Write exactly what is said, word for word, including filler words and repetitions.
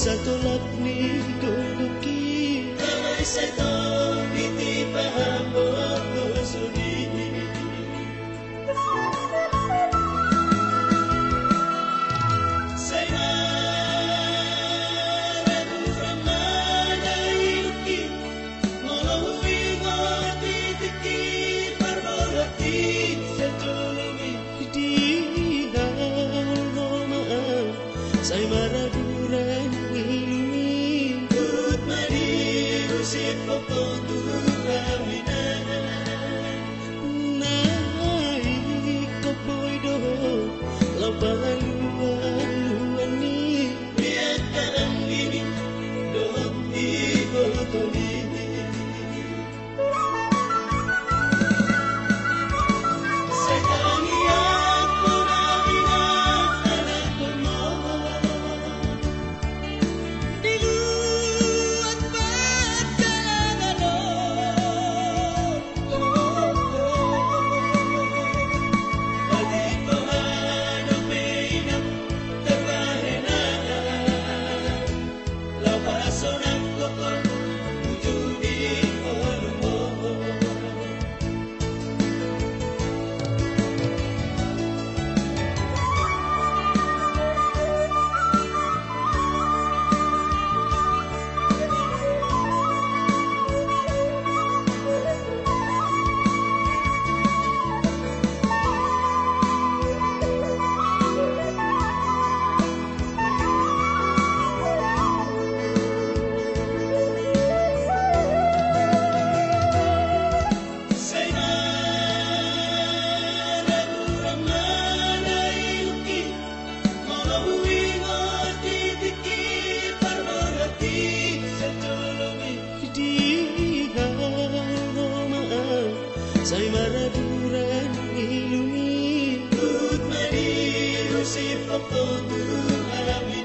Satolap ni gogo i. Damai sai tong ditipa hamu songon i. Sai maragurang ma daihuki, molo huingot di tingki parboruonki sian jolomi. Di haholom an sai maragurang ilumi. Hut ma di husip pokon tu hami na. Na ingkon boi do ho laho pangalualuan ni. Di angka anggini dohot di boto ni. Sai maragurang ma daihuki, molo huingot di tingki parboruonki sian jolomi. Di haholom an sai maragurang ilumi. Hut ma di husip pokon tu hami